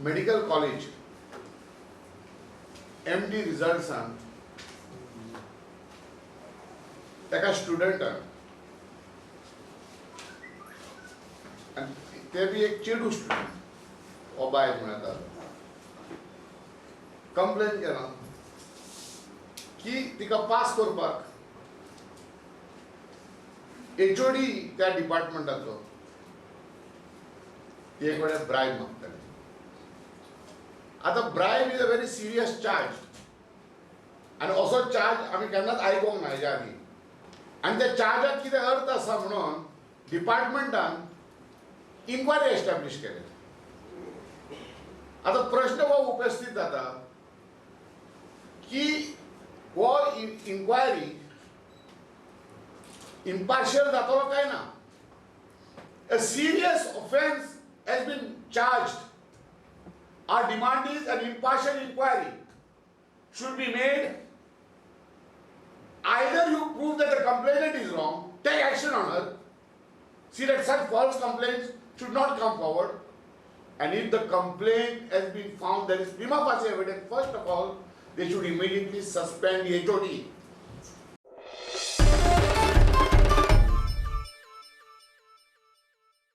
Medical college MD रिजल्ट्सान एका स्टुडंटान, आनी ते बी एक चेडू स्टुडंट हो बायल म्हण येता, कंप्लेन केला की तिका पास करपाक एचओडी त्या डिपार्टमेंटाचो ते कडेन ब्रायब मागताले. आतां bribe is a very serious charge आनी असो चार्ज आमी केन्नाच आयकूंक ना हेज्या आदीं. आनी त्या चार्जाक कितें अर्थ आसा म्हणून डिपार्टमेंटान इन्क्वायरी एस्टॅब्लीश केली. आतां प्रश्न हो उपस्थित जाता की हो इन्क्वायरी इम्पार्शियल जातलो काय ना. A serious offence has been charged. Our demand is an impartial inquiry should be made. Either you prove that the complainant is wrong, take action on her, see that such false complaints should not come forward, and if the complaint has been found there is prima facie evidence, first of all, they should immediately suspend the HOD.